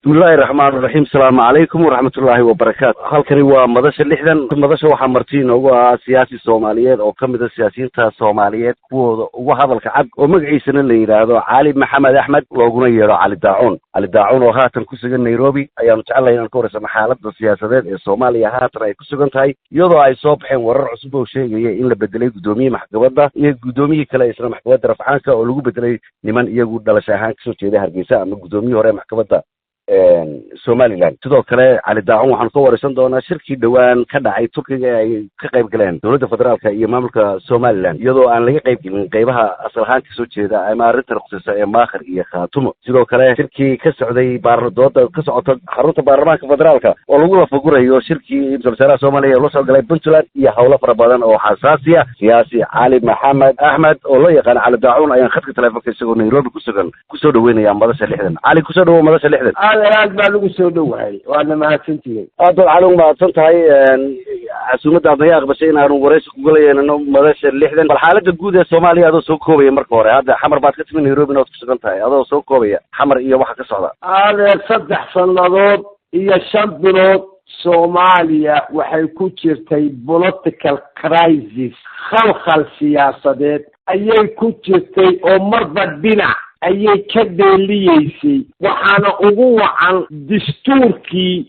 Bismillahi raxmaan raxiim. Asalaamu calaykum waraxmatullaahi wabarakaatu. Halkani waa Madasha 60. Madasha waxaa marti inoogu ahaa siyaasi Soomaaliyeed oo kamid a siyaasiyiinta Soomaaliyeed kuwooda ugu hadalka cad, oo magaciisana la yidhaahdo Cali Maxamed Axmed, looguna yeedho Cali Daacuun. Cali Daacuun oo haatan ku sugan Nairobi ayaanu jecelnahay inaan ka wareysano xaaladda siyaasadeed ee Soomaaliya haatan ay ku sugan tahay, iyadoo ay soo baxeen warar cusub oo sheegaya in la bedelay guddoomiye maxkamadda iyo guddoomiyihii kale isna maxkamadda rafcaanka, oo lagu bedelay niman iyagu dhalasho ahaan kasoo jeeda Hargeysa ama guddoomiyihii hore maxkamadda Somaliland. Sidoo kale Cali Daacun waxaanu ka wareysan doonaa shirkii dhowaan ka dhacay Turkiga ee ay ka qayb galeen dowladda federaalka iyo maamulka Somaliland, iyadoo aan laga qayb gelin qeybaha asal ahaan kasoo jeeda ama arrintan khuseysa ee Maakhir iyo Khaatumo. Sidoo kale shirkii ka socday dooda ka socota xarunta baarlamaanka federaalka oo lagu lafagurayo shirkii ra-iisul wasaaraha Soomaaliya ee la soo galay Puntland iyo howlo fara badan oo xasaasi ah. Siyaasi Cali Maxamed Axmed oo loo yaqaano Cali Daacuun ayaan khadka telefoonka isagoo Nairobi ku sugan kusoo dhaweynaya Madasha 60. Cali, kusoo dhawow Madasha 60. Aad baan ugu soo dhowahay, waadna mahadsantihiin. Aad baad, Cali, umahadsan tahay casuumadda aad naga aqbashay in aanu waraysi kugala yeelano Madasha 60. Bal xaaladda guud ee Soomaaliya adoo soo koobaya marka hore, hadda Xamar baad ka timi, Nairobina waad ku sugan tahay, adoo soo koobaya Xamar iyo waxa ka socda. Adeer, 3 sannadood iyo 5 bilood Soomaaliya waxay ku jirtay political crisis, khalkhal siyaasadeed ayay ku jirtay oo marba dhinac ayay ka dheeliyeysay. Waxaana ugu wacan dastuurkii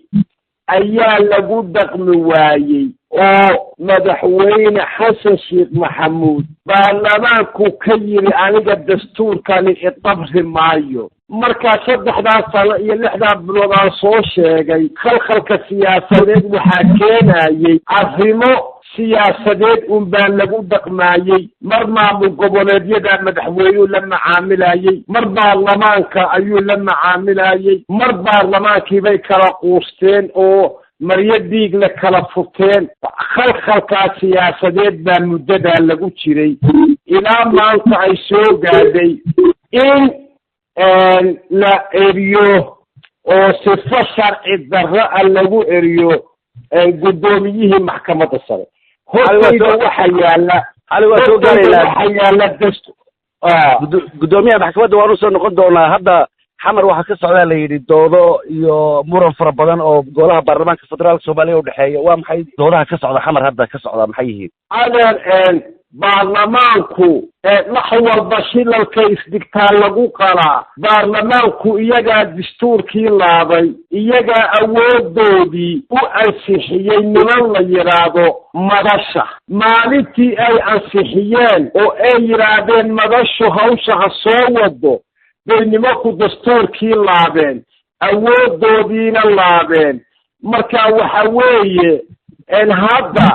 ayaa lagu dhaqmi waayey, oo Madaxweyne Xasan Sheekh Maxamuud baarlamaanku ka yidhi: "Aniga dastuurkani iqabri maayo." Markaa 3-daa sano iyo 6-daa bilood aan soo sheegay, khalkhalka siyaasadeed waxaa keenayey arrimo siyaasadeed un baa lagu dhaqmaayey. Mar maamul goboleedyada madaxweynuu la macaamilayey, mar baarlamaanka ayuu la macaamilayey, mar baarlamaankiibay kala quusteen oo maryo dhiig la kala furteen. Khalkhalkaa siyaasadeed baa muddadaa lagu jiray ilaa maanta ay soo gaadhay in la eriyo oo sifo sharci darro a lagu eriyo guddoomiyihii maxkamadda sare. Hortayda waxa yaalla Cali, waa soo gaaraynaa. Waxa yaalla dast Guddoomiyaha maxkamadda waan usoo noqon doonaa. Hadda Xamar waxaa ka socdaa la yidhi doodo iyo muran fara badan oo golaha baarlamaanka federaalka Soomaaliya udhexeeya. Waa maxay doodaha ka socda Xamar hadda ka socda, maxay yihiin? Adeer, baarlamaanku wax walba shilalka isdhigtaa lagu qalaa. Baarlamaanku iyagaa dastuurkii laabay, iyagaa awoodoodii u ansixiyey niman la yidhaahdo Madasha. Maalintii ay ansixiyeen oo ay yidhaahdeen Madashu hawsha ha soo wado, bay nimanku dastuurkii laabeen, awoodoodiina laabeen. Marka waxa weeye hadda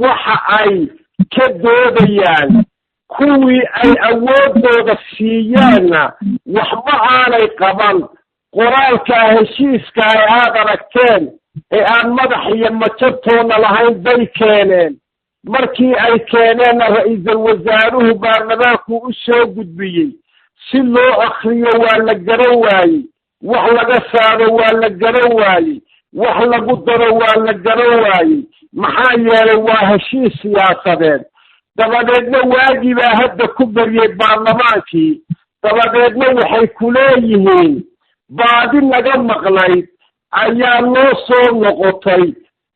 waxa ay ka doodayaan kuwii ay awooddooda siiyeenna waxba aanay qaban. Qoraalkaa heshiiska ay aada aragteen ee aan madax iyo majartoona lahayn bay keeneen. Markii ay keeneenna ra-iisul wasaaruhu baarlamaanku u soo gudbiyey si loo akriyo. Waa la garan waayey, wax laga saaro waa la garan waayey, wax lagu daro waa la garan waayey. Maxaa yeelay waa heshiis siyaasadeed. Dabadeedna waagii baa hadda ku baryey baarlamaankii. Dabadeedna waxay ku leeyihiin baadi naga maqnayd ayaa noo soo noqotay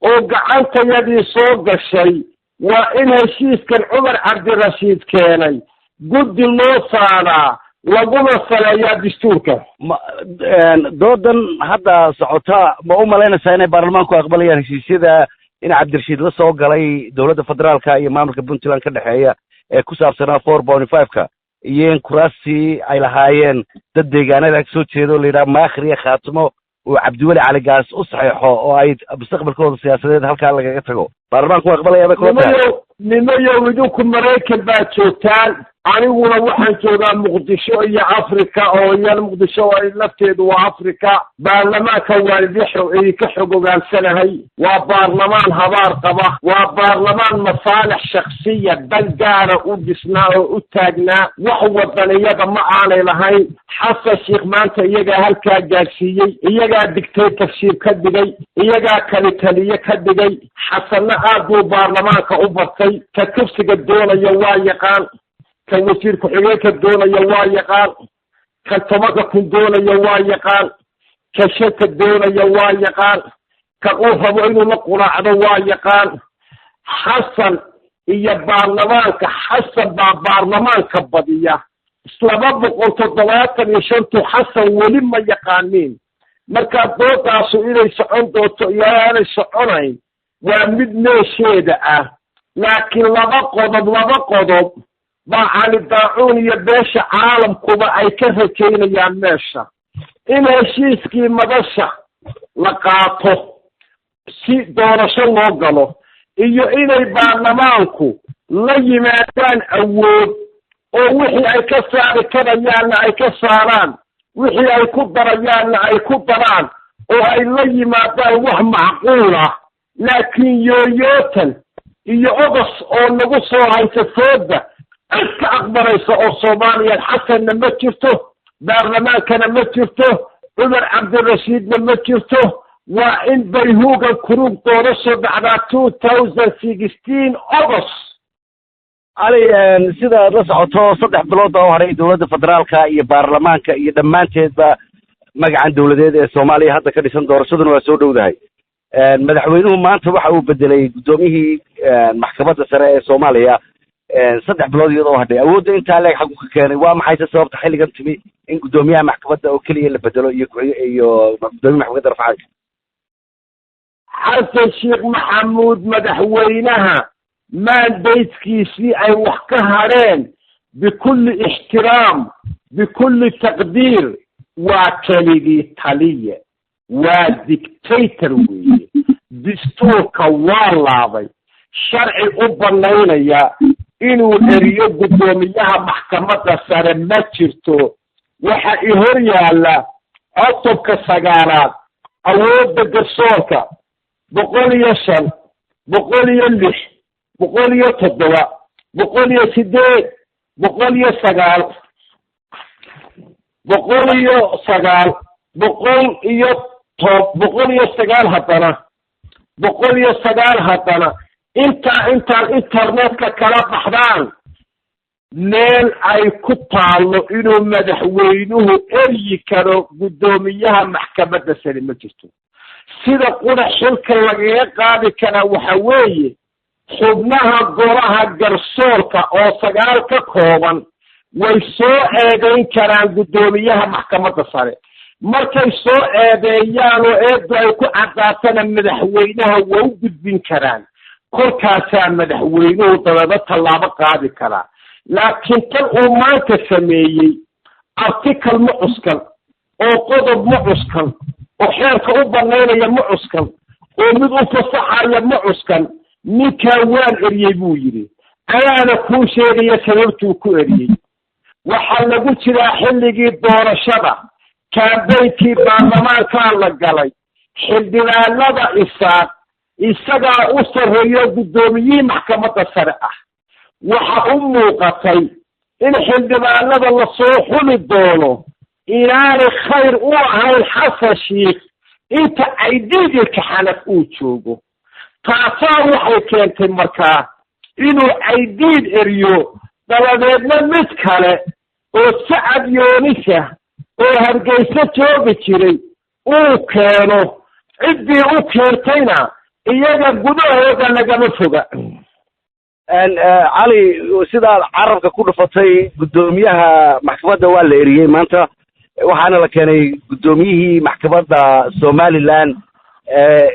oo gacantayadii soo gashay. Waa in heshiiskan Cumar Cabdirashiid keenay guddi loo saaraa, laguna saleeyaa dastuurka. Ma doodan hadda socota ma u malaynaysaa inay baarlamaanku aqbalayaan heshiisyada in Cabdirashiid la soo galay dowladda federaalka iyo maamulka Puntland ka dhexeeya ee ku saabsanaa 4.5-ka, iyo in kuraastii ay lahaayeen dad deegaanada kasoo jeeda oo la yidhaha Maakhir iyo Khaatimo uu Cabdiweli Cali Gaas u saxeexo oo ay mustaqbalkooda siyaasadeed halkaa lagaga tago? Baarlamaanku waa aqbalaya bay kula tahay? Nimayow, nimayow, idinku Maraykan baad joogtaan, aniguna waxaan joogaa Muqdisho iyo Africa, oo iyana Muqdisho lafteedu waa Africa. Baarlamaanka waan idinka xog ogaansanahay. Waa baarlamaan habaar qaba, waa baarlamaan masaalix shaksiya dan gaara u dhisnaa oo u taagnaa, wax wadaniyada ma aanay lahayn. Xasan Sheikh maanta iyagaa halkaa gaadhsiiyey, iyagaa dictatorship ka dhigay, iyagaa kalitaliye ka dhigay. Xasanna aad buu baarlamaanka u bartay. Ka kursiga doonaya waa yaqaan, kan wasiir ku-xigeenka doonaya waa yaqaan, kan 10-ka kun doonaya waa yaqaan. Ka shanta doonaya waa yaqaan, ka uu rabo inuu la quraacdo waa yaqaan. Xasan iyo baarlamaanka, Xasan baa baarlamaanka badiya. 275-tu Xasan weli ma yaqaaniin. Markaa doodaasu inay socon doonto iyo aanay soconayn waa mid meesheeda ah. Laakiin laba qodob baa Cali Daacuun iyo beesha caalamkuba ay ka rajaynayaan meesha: in heshiiskii Madasha la qaato si doorasho loo galo, iyo inay baarlamaanku la yimaadaan awood oo wixii ay ka saari karayaanna ay ka saaraan, wixii ay ku darayaanna ay ku daraan, oo ay la yimaadaan wax macquul ah. Laakiin yooyootan iyo Ogos oo nagu soo haysa fooda, cid ka aqbalaysa oo Soomaaliya Xasanna ma jirto, baarlamaankana ma jirto, Cumar Cabdirashiidna ma jirto. Waa in bayhuugan kuruug doorasho dhacdaa 2016 August. Cali, sida aad la socoto, 3 bilood oo haray dowladda federaalka iyo baarlamaanka iyo dhammaanteedba magacan dowladeed ee Soomaaliya hadda ka dhisan, doorashaduna waa soo dhowdahay. Madaxweynuhu maanta waxa uu bedelay guddoomiyihii Maxkamadda Sare ee Soomaaliya 3 bilood iyadoo hadhay. Awoodda intaa leeg xaggu ka keenay? Waa maxayse sababta xilligan timi in guddoomiyaha maxkamadda oo keliya la bedelo iyo guddoomiyaha maxkamadda rafcaanka? Xasan Sheekh Maxamuud, madaxweynaha, mandate-kiisii ay wax ka hadheen, bikulli ixtiraam, bikulli taqdiir, waa keligii taliye, waa dictator weeye. Dastuurka waa laabay. Sharci u banaynaya inuu eriyo guddoomiyaha Maxkamadda Sare ma jirto. Waxa i hor yaalla cutubka sagaalaad, awoodda garsoorka, 105, 106, 107, 108, 109, 109, 109 haddana, 109 haddana. Intaa intaad internetka kala baxdaan, meel ay ku taallo inuu madaxweynuhu eryi karo guddoomiyaha Maxkamadda Sare ma jirto. Sida qura xilka lagaga qaadi karaa waxa weeye xubnaha golaha garsoorka oo 9 ka kooban way soo eedeyn karaan guddoomiyaha Maxkamadda Sare. Markay soo eedeeyaan oo eeddu ay ku caddaatana, madaxweynaha waa u gudbin karaan. Kolkaasaa madaxweynuhu dabeedna tallaabo qaadi karaa. Laakiin tan uu maanta sameeyey article ma cuskan, oo qodob ma cuskan, oo xeerka u banaynaya ma cuskan, oo mid u fasaxaya ma cuskan. "Ninkaa waan eriyey," buu yidhi. Anaana kuu sheegaya sababtuu ku eriyey. Waxaa lagu jiraa xilligii doorashada, campaign-kii baarlamaankaa la galay. Xildhibaanada Isaaq isagaa u sarreeyo, guddoomiyihii Maxkamadda Sare ah. Waxa u muuqatay in xildhibaanada lasoo xuli doono inaanay khayr u ahayn Xasan Shiikh inta Caydiidilka Xanaf uu joogo. Taasaa waxay keentay markaa inuu Caydiid eriyo, dabadeedna mid kale oo Sacad Yoonisa oo Hargeysa joogi jiray uu keeno. Ciddii u keentayna iyaga gudahooda lagama foga. Cali, sidaad carabka ku dhufatay, guddoomiyaha maxkamadda waa la eriyey maanta, waxaana la keenay guddoomiyihii maxkamadda Somaliland,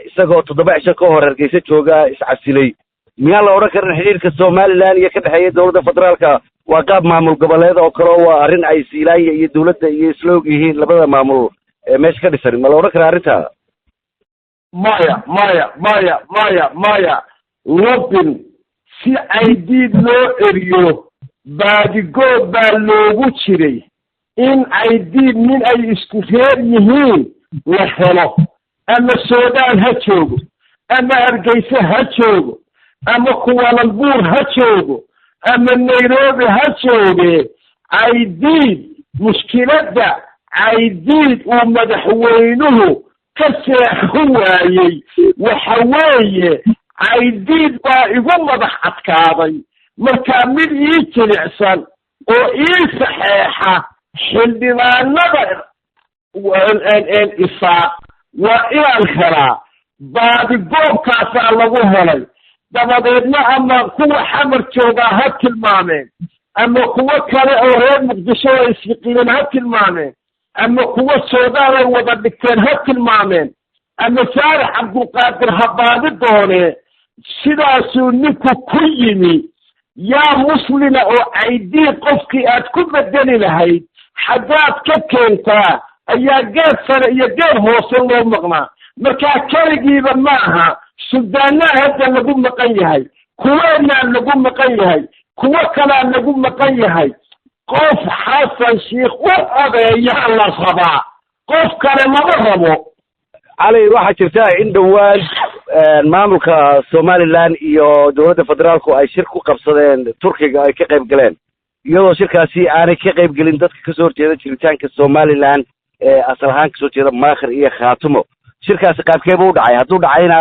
isagoo 7 cisho ka hor Hargeysa jooga iscasilay. Miyaan la odhan karin xidhiirka Somaliland iyo ka dhexeeya dowladda federaalka waa qaab maamul goboleed oo kale, oo waa arrin ay Siilaanya iyo dowladda iyo isla og yihiin labada maamul ee meesha ka dhisan? Ma la odhan karaa arrinta? Maya, maya, maya, maya, maya. Lobin si Caydiid loo eriyo baadigoob baa loogu jiray in Caydiid nin ay isku reer yihiin la helo, ama Suudaan ha joogo, ama Hargeysa ha joogo, ama Kuala Lumpur ha joogo, ama Nairobi ha jooge. Caydiid, mushkiladda Caydiid uu madaxweynuhu ka seexan waayey waxa weeye: "Caydiid baa igu madax adkaaday, markaa mid ii jilicsan oo ii saxeexa xildhibaanada." Isaaq waa inaan helaa. Baadigoobkaasaa lagu helay. Dabadeedna ama kuwa Xamar joogaa ha tilmaameen, ama kuwo kale oo reer Muqdisho ay isyiqiineen ha tilmaameen, ama kuwo Suudaan ay wada dhigteen ha tilmaameen, ama Saarax Cabdulqaadir ha baadi doonee, sidaasuu ninku ku yimi. Yaa muslima oo Caydii qofkii aad ku bedeli lahayd xaggaad ka keentaa ayaa geed sare iyo geed hoose loo maqnaa. Markaa keligiiba ma aha, suldaanaa hadda lagu maqan yahay, kuweenaa lagu maqan yahay, kuwo kalaa lagu maqan yahay. Qof Xasan Sheikh u odeeyaa la rabaa, qof kale lama rabo. Cali, waxaa jirta in dhowaan maamulka Somaliland iyo dowladda federaalku ay shir ku qabsadeen Turkiga, ay ka qayb galeen, iyadoo shirkaasi aanay ka qayb gelin dadka kasoo horjeeda jiritaanka Somaliland ee asal ahaan kasoo jeeda Maakhir iyo Khaatumo. Shirkaasi qaabkee buu u dhacay? Hadduu dhacayna,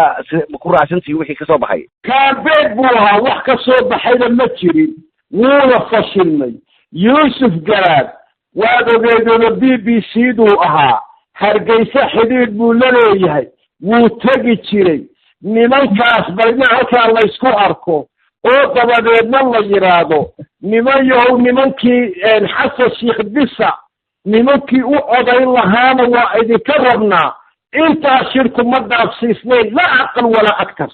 ma ku raacsantihi wixii kasoo baxay? Campaign buu ahaa, wax ka soo baxayna ma jirin, wuuna fashilmay. Yuusuf Garaad waad ogeedoona BBC duu ahaa, Hargeysa xidhiidh buu la leeyahay, wuu tegi jiray. Nimankaas balna halkaa laysku arko oo dabadeedna la yidhaahdo, niman yahow, nimankii Xasan Sheikh bisa, nimankii u odayn lahaana waa idinka rabnaa. Intaas shirku ma dhaafsiisnayn, laa aqal walaa aktar.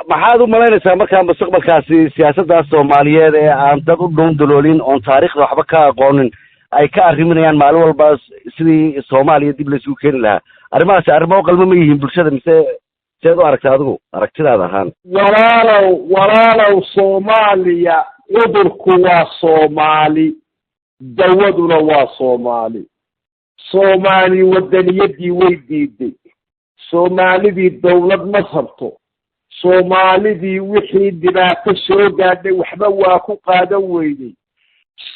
Maxaad u malaynaysaa markaa mustaqbalkaasi siyaasaddaas Soomaaliyeed ee aan dad u dhuun daloolin oon taariikhda waxba ka aqoonin ay ka arriminayaan maalin walba sidii Soomaaliya dib laysugu keeni lahaa? Arrimahaasi arrimo qalmo ma yihiin bulshada, mise seed u aragta adigu aragtidaada ahaan? Walaalow, walaalow, Soomaaliya cudurku waa Soomaali, dawaduna waa Soomaali. Soomaali wadaniyadii way diiday, Soomaalidii dawlad ma rabto, Soomaalidii wixii dhibaato soo gaadhay waxba waa ku qaadan weyday.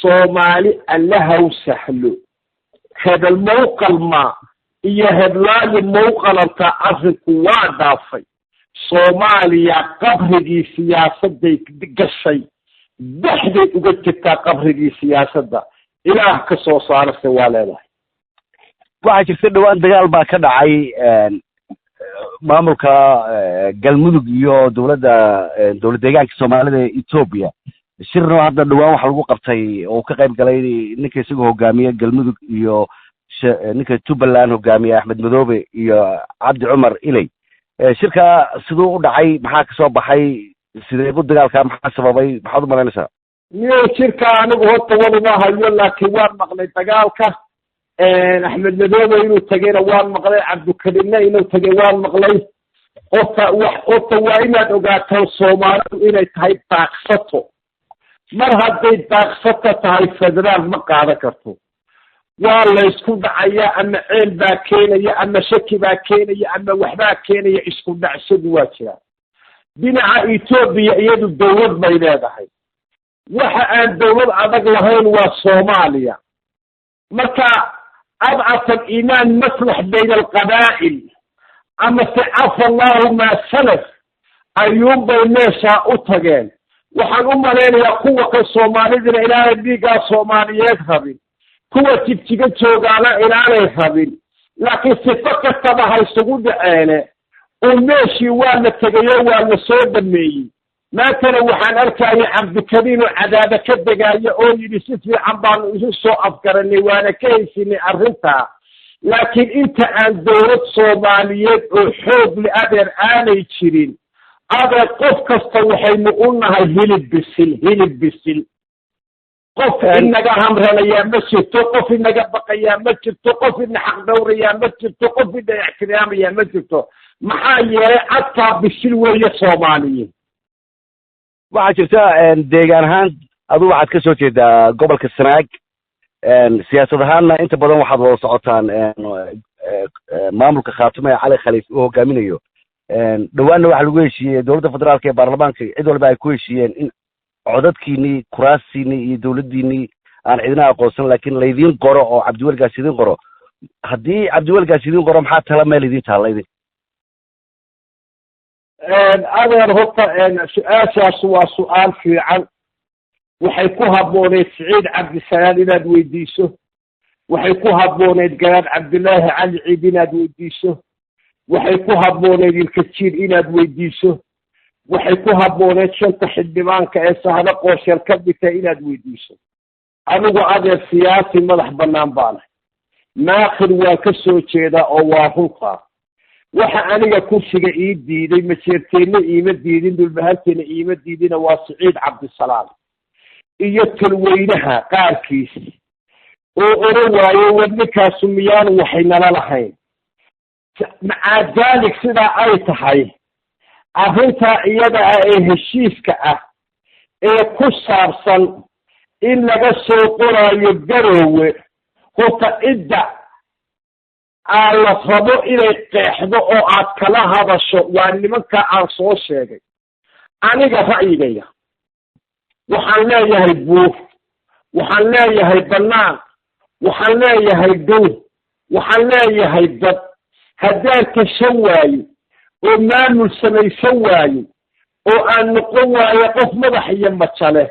Soomaali Allahaw sahlo. Hebel mawqalmaa iyo heblaayo mawqalantaa, arrinku waa dhaafay. Soomaaliya qabrigii siyaasadday gashay, dhexday uga jirtaa qabrigii siyaasadda. Ilaah ka soo saarase waa leedahay. Waxaa jirta dhowaan dagaal baa ka dhacay maamulka Galmudug iyo dowladda dowlad deegaanka Soomaalida ee Etoobiya. Shirna hadda dhowaan waxa lagu qabtay oo ka qayb galay ninka isagoo hogaamiye Galmudug iyo ninka Jubbaland hogaamiye Axmed Madoobe iyo Cabdi Cumar Iley. Shirka siduu u dhacay? Maxaa kasoo baxay? Sidee bu dagaalka, maxaa sababay? Maxaad u malaynaysaa? Niyo, shirka anigu horta waluma hayo, laakiin waan maqlay dagaalka. Axmed Madoobe inuu tegayna waan maqlay, Cabdikarimna inuu tegay waan maqlay. Horta wax horta waa inaad ogaato Soomaalidu inay tahay daaqsato. Mar hadday daaqsato tahay, federaal ma qaadan karto. Waa laysku dhacaya, ama ceel baa keenaya, ama shaki baa keenaya, ama waxbaa keenaya. Isku dhacsadu waa jiraa. Dhinaca Etoobiya iyadu dawlad bay leedahay. Waxa aan dawlad adag lahayn waa Soomaaliya. Marka أضعف الإيمان مصلح بين القبائل ama se cafa Allahu maa salaf ayuunbay meeshaa u tageen. Waxaan u malaynayaa kuwa kan Soomaalidina inaanay dhiiggaa Soomaaliyeed rabin, kuwa Jigjiga joogaana inaanay rabin, laakiin sifo kastaba ha isugu dhaceene uu meeshii waa la tegayo, waa la soo dhameeyey. Maantana waxaan arkaya Cabdikariim oo Cadaada ka degaayo oo yidhi si fiican baanu isu soo afgaranay, waana ka heshinay arrintaa. Laakiin inta aan dowlad Soomaaliyeed oo xoog le, adeer, aanay jirin, adeer, qof kasta waxaynu u nahay hilib bisil, hilib bisil. Qof inaga hamranayaa ma jirto, qof inaga baqayaa ma jirto, qof ina xaqdhowrayaa ma jirto, qof ina ixtiraamayaa ma jirto. Maxaa yeelay, cadkaa bisil weeye Soomaaliyeed. Waxaa jirta deegaan ahaan adigu waxaad ka soo jeedaa gobolka Sanaag, siyaasad ahaanna inta badan waxaad wada socotaan maamulka Khaatumo ee Cali Khaliif uu hogaaminayo. Dhowaanna waxaa lagu heshiiyey dowladda federaalka ee baarlamaanka cid walba ay ku heshiiyeen in codadkiinii, kuraastiinii iyo dowladdiinii aan cidina aqoonsan, laakiin laydiin qoro oo Cabdiweligaas idiin qoro. Haddii Cabdiweligaas idiin qoro, maxaa tala meel idiin taalla idin? Adeer, horta su-aashaas waa su-aal fiican. Waxay ku habbooneyd Siciid Cabdisalaan inaad weydiiso. Waxay ku habbooneyd Garaad Cabdilaahi Cali Ciid inaad weydiiso. Waxay ku habbooneyd Ilkajiir inaad weydiiso. Waxay ku habbooneyd shanta xildhibaanka ee Sahlo Qoosheel ka dhigtay inaad weydiiso. Anigu, adeer, siyaasi madax bannaan baanahay. Maakhir waa ka soo jeedaa oo waa runtaa. Waxa aniga kursiga ii diiday, Majeerteenna iima diidin, Dhulbahanteena iima diidina, waa Siciid Cabdisalaam iyo talweynaha qaarkiis oo oran waaye, war ninkaasu miyaanu waxay nala lahayn. Maca daalik, sidaa ay tahay, arrintaa iyada ah ee heshiiska ah ee ku saabsan in laga soo qoraayo Garoowe, horta cidda aan la rabo inay qeexdo oo aad kala hadasho waa nimanka aan soo sheegay. Aniga ra'yigaya, waxaan leeyahay buur, waxaan leeyahay bannaan, waxaan leeyahay dhul, waxaan leeyahay dad. Haddaan tashan waayo oo maamul samaysan waayo oo aan noqon waayo qof madax iyo majale,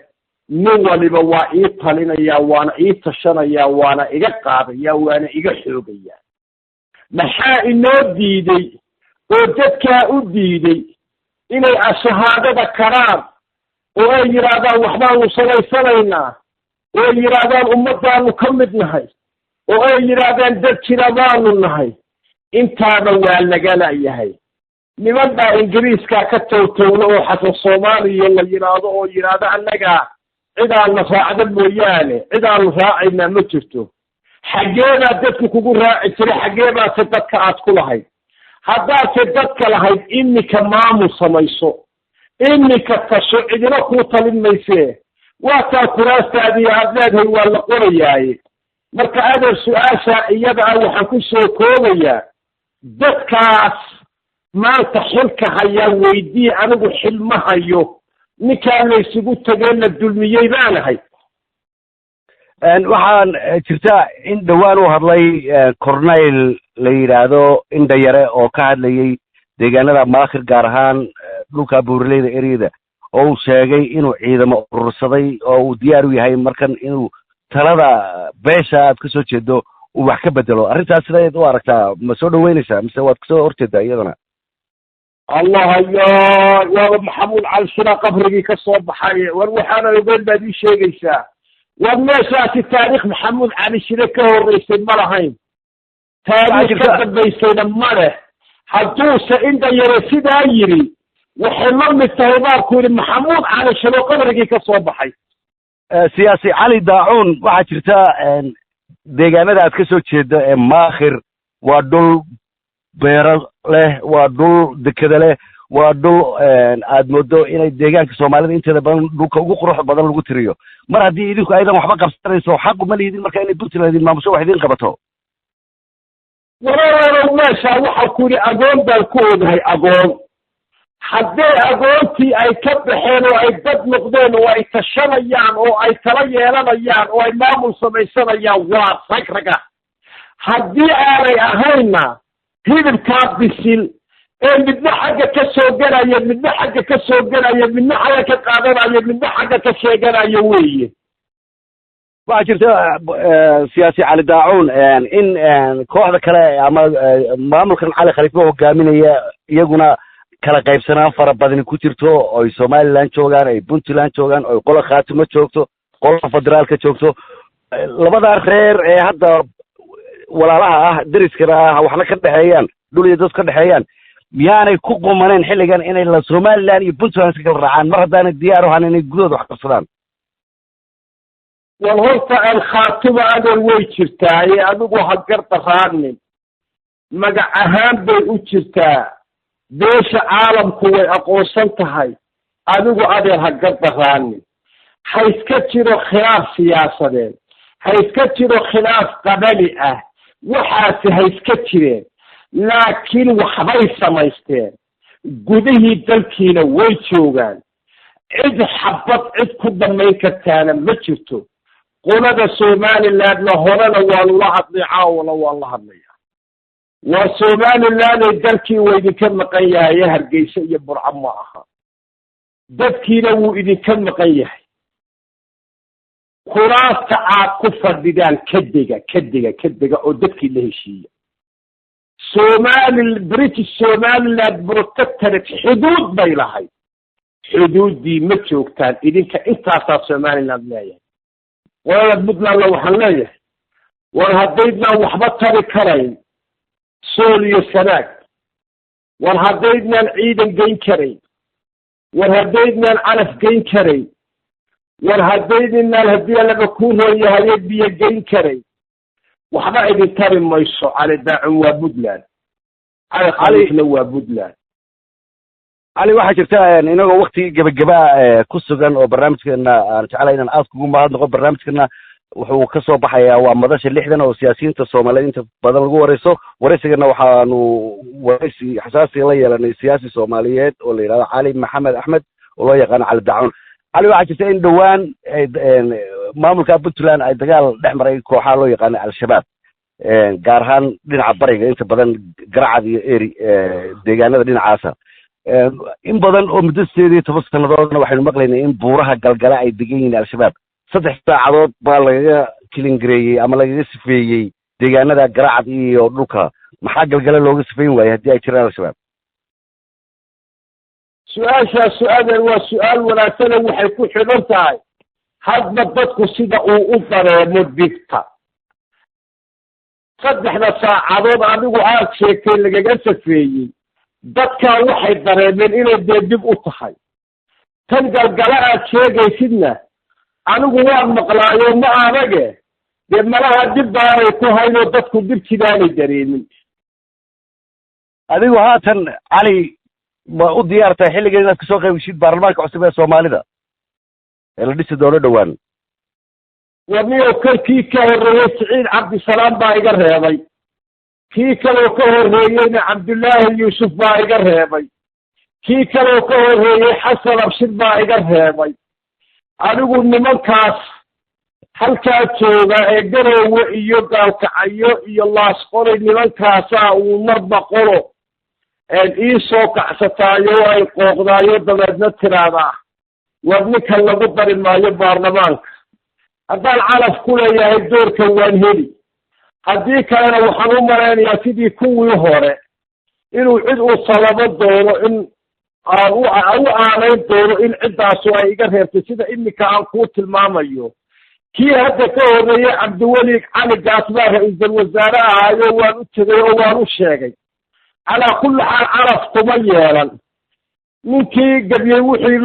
nin waliba waa ii talinayaa, waana ii tashanayaa, waana iga qaadaya, waana iga xoogayaa. Maxaa inoo diiday oo dadkaa u diiday inay ashahaadada karaan oo ay yidhaahdaan waxbaanu samaysanaynaa, oo ay yidhaahdaan ummaddaanu ka mid nahay, oo ay yidhaahdaan dad jira baanu nahay? Intaaba waa lagala yahay. Niman baa Ingiriiskaa ka towtowla oo Xasan Soomaaliya la yidhaahdo oo yidhaahdo, annagaa cidaanna raacda mooyaane cidaanu raacaynaa ma jirto. Xaggee baa dadku kugu raaci jiray? Xaggee baase dadka aad ku lahayd? Haddaadse dadka lahayd, iminka maamul samayso, iminka tasho, cidina kuu talin maysee. Waa taa kuraastaadii aad leedahay waa la qorayaaye. Marka, adeer, su-aasha iyada ah waxaan ku soo koobayaa, dadkaas maanta xilka hayaa weydii. Anigu xil ma hayo, ninkaa laysugu tagee la dulmiyey baanahay. Waxaan jirta in dhowaan uu hadlay corneyl la yidhaahdo Indhayare oo ka hadlayey deegaanada Maakhir, gaar ahaan dhulka buuraleyda ereyada, oo uu sheegay inuu ciidamo urursaday oo uu diyaar u yahay markan inuu talada beesha aad ka soo jeedo uu wax ka bedelo. Arrintaas sidayd u aragtaa? Ma soo dhaweynaysaa mise waad kasoo horjeedaa iyadana? Allah ya, waaba Maxamuud Cali Shira qabrigii ka soo baxay. War waxaana ogeyn baad ii sheegaysaa. War meeshaasi taariikh Maxamuud Cali Shire ka horreysay ma lahayn, taariikh ka dambaysayna ma leh. Hadduuse Inda Yare sidaa yidhi, waxay la mid tahay baa ku yidhi Maxamuud Cali Shire oo qabrigii ka soo baxay. Siyaasi Cali Daacuun, waxaa jirta deegaanada aad ka soo jeedo ee Maakhir waa dhul beero leh, waa dhul dekeda leh, waa dhul aad moodo inay deegaanka Soomaalida inteeda badan dhulka ugu quruxda badan lagu tiriyo. Mar haddii idinku aydan waxba qabsanayso, xaq uma lihidin marka inay Puntland idin maamusho, wax idin qabato? Walaalow, meeshaa waxaa ku yidhi agoon baan ku ogahay. Agoon haddee agoontii ay ka baxeen oo ay dad noqdeen oo ay tashanayaan oo ay tala yeelanayaan oo ay maamul samaysanayaan, waa rag raga. Haddii aanay ahaynna, hilibkaa bisil ee midna xagga ka soo gelaya, midna xagga ka soo gelaya, midna xagga ka qaadanayo, midna xagga ka sheeganayo weeye. Waxaa jirta, siyaasi Cali Daacuun, in kooxda kale ama maamulkan Cali Khaliifa hogaaminaya iyaguna kala qaybsanaan fara badani ku jirto, oy Somaliland joogaan, ay Puntland joogaan, oy qola Khaatimo joogto, qola federaalka joogto. Labadaa reer ee hadda walaalaha ah, deriskana ah, waxna ka dhexeeyaan, dhul iyo dad ka dhexeeyaan, miyaanay ku qumaneen xilligan inay la Somaliland iyo Puntland iska kala raacaan, mar haddaanay diyaar u ahan inay gudahooda wax qabsadaan? War horta Alkhaatuma, adeer, way jirtaaye, adigu ha gardaraanin. Magac ahaan bay u jirtaa, beesha caalamku way aqoonsan tahay. Adigu, adeer, ha gardaraanin. Ha iska jiro khilaaf siyaasadeed, ha iska jiro khilaaf qabali ah, waxaasi ha iska jireen, laakiin waxbay samaysteen. Gudihii dalkiina way joogaan. Cid xabad cid ku damayn kartaana ma jirto. Qolada Somalilandna horena waa lula hadlay, caawana waa la hadlaya. Waa Somalilanday, dalkii waa idinka maqan yahay. Hargeysa iyo Burco ma aha, dadkiina wuu idinka maqan yahay. Kuraasta aad ku fadhidaan ka dega, ka dega, ka dega oo dadkii la heshiiya. Somali, British Somaliland Protectorate xuduud bay lahayd, xuduuddii ma joogtaan idinka. Intaasaa Somaliland leeyahay. Qolada Puntlandna waxaan leeyahay, war haddaydnaan waxba tari karayn Sool iyo Sanaag, war haddaydnaan ciidan geyn karayn, war haddaydnaan calaf geyn karayn, war haddaydnaan haddii Allaba kuu roon yahaye biyo geyn karayn, waxba idin tari mayso. Cali Daacun waa Puntland, Cali Khaliifna waa Puntland. Cali, waxaa jirta, inagoo waktigii gebagabaa ku sugan oo barnaamijkeena aan jeclay inaan aad kugu mahadnaqo, barnaamijkeena wuxuu ka soo baxayaa waa Madasha 60 oo siyaasiyiinta Soomaaliyeed inta badan lagu wareyso. Wareysigana waxaanu wareysi xasaasiga la yeelanay siyaasi Soomaaliyeed oo la yidhahdo Cali Maxamed Axmed oo loo yaqaano Cali Dacun. Cali, waxaa jirta in dhowaan maamulka Puntland ay dagaal dhex maray kooxaha loo yaqaano Al-Shabaab, gaar ahaan dhinaca bariga, inta badan Garacad iyo eri deegaanada dhinacaasa. In badan oo muddo 18 sannadoodna waxaynu maqlaynay in buuraha Galgala ay degan yihiin Al-Shabaab. 3 saacadood baa lagaga kilingareeyey ama lagaga sifeeyey deegaanada Garacad iyo dhulka. Maxaa Galgala looga sifeyn waayey haddii ay jiraan Al-Shabaab? Su-aashaas, su-aadan waa su-aal wanaagsane. Waxay ku xidhan tahay hadba dadku sida uu u dareemo dhibta. 3da saacadood adigu aad sheegtay lagaga safeeyey, dadkaa waxay dareemeen inay dee dib u tahay. Tan Galgala aad sheegaysidna anigu waan maqlaayo, ma adage dee malaha dib baanay ku haynoo dadku dhibtibaanay dareemin. Adigu haatan, Cali, ma u diyaar tahay xilligan inaad kasoo qaybgeshid baarlamaanka cusub ee Soomaalida ee la dhisi doono dhowaan? Warniyow, kalkii ka horreeyey Siciid Cabdisalaam baa iga reebay, kii kaloo ka horreeyeyna Cabdullaahi Yuusuf baa iga reebay, kii kaloo ka horreeyey Xasan Abshir baa iga reebay. Anigu nimankaas halkaa jooga ee Garoowe iyo Gaalkacyo iyo Laasqolay, nimankaasaa uu marba qolo ii soo kacsataayo, ay qooqdaayo, dabeedna tiraahdaa, war ninkan lagu dari maayo baarlamaanka. Haddaan calaf ku leeyahay doorkan waan heli, haddii kalena waxaan u malaynayaa sidii kuwii hore inuu cid uu sababo doono, in aan u aanayn doono in ciddaasu ay iga reebtay, sida iminka aan kuu tilmaamayo. Kii hadda ka horreeyey, Cabdiweli Cali Gaas, baa ra-iisul wasaare ahaayo, waan u tegay oo waan u sheegay. Calaa kulli xaal, calaf kuma yeelan. Ninkii gabyey wuxuu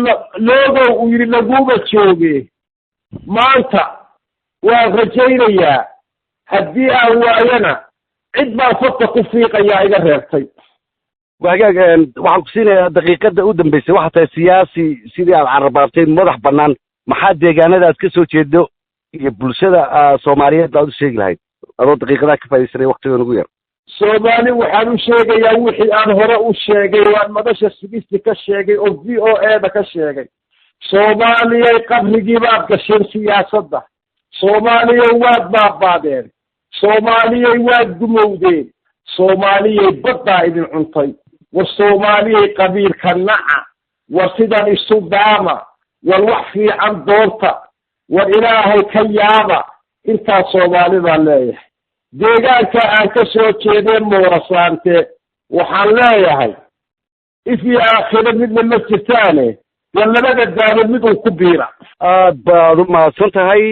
loogow uu yidhi laguuma jooge. Maanta waan rajaynayaa, haddii aan waayana cid baan farta ku fiiqayaa iga reebtay. Hagaag, waxaan ku siinayaa daqiiqada u dambeysay. Waxaa tahay siyaasi, sidii aad carrabaabtay, madax bannaan. Maxaa deegaanada aad ka soo jeedo iyo bulshada Soomaaliyeed baad u sheegi lahayd, adoo daqiiqadaha ka faaidaysanaya waktiga nugu yar? Soomaali waxaan u sheegayaa wixii aan hore u sheegay, waan Madasha 60 ka sheegay oo VOA da ka sheegay. Soomaaliyay, qabrigii baad gasheen siyaasadda. Soomaaliyay, waad baabaadeen. Soomaaliyay, waad gumowdeen. Soomaaliyay, baddaa idin cuntay. War Soomaaliyay, qabiilka naca. War sidan isu daama. War wax fiican doorta. War Ilaahay ka yaaba. Intaas Soomaali baan leeyahay. Deegaanka aan ka soo jeedee Moorasaante waxaan leeyahay, if iyo aakhiro midna ma jirtaane, war labada daado mid uu ku biira. Aad baad u mahadsan tahay.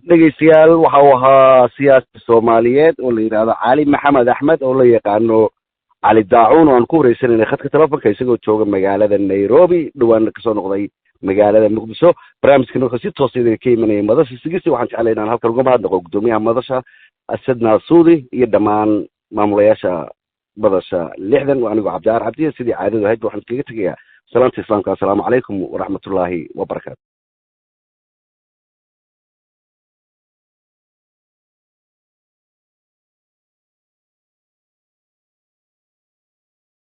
Dhegaystayaal, waxa uu ahaa siyaasi Soomaaliyeed oo la yidhaahdo Cali Maxamed Axmed oo la yaqaano Cali Daacuun, oo aan ku wareysanayna khadka telefonka isagoo jooga magaalada Nairobi, dhawaana kasoo noqday magaalada Muqdisho. Barnaamijkan wuxuu si toosa idinka ka imanayay Madasha 60. Waxaan jeclay inaan halkan uga mahadnaqo guddoomiyaha madasha, Asad Naasuudi, iyo dhammaan maamulayaasha Madasha 60. Waa anigoo Cabdicaar Cabdiya, sidii caadadu ahayd waxaan kaga tegayaa salaanta islaamka. Assalaamu calaykum waraxmatullaahi wabarakaatu.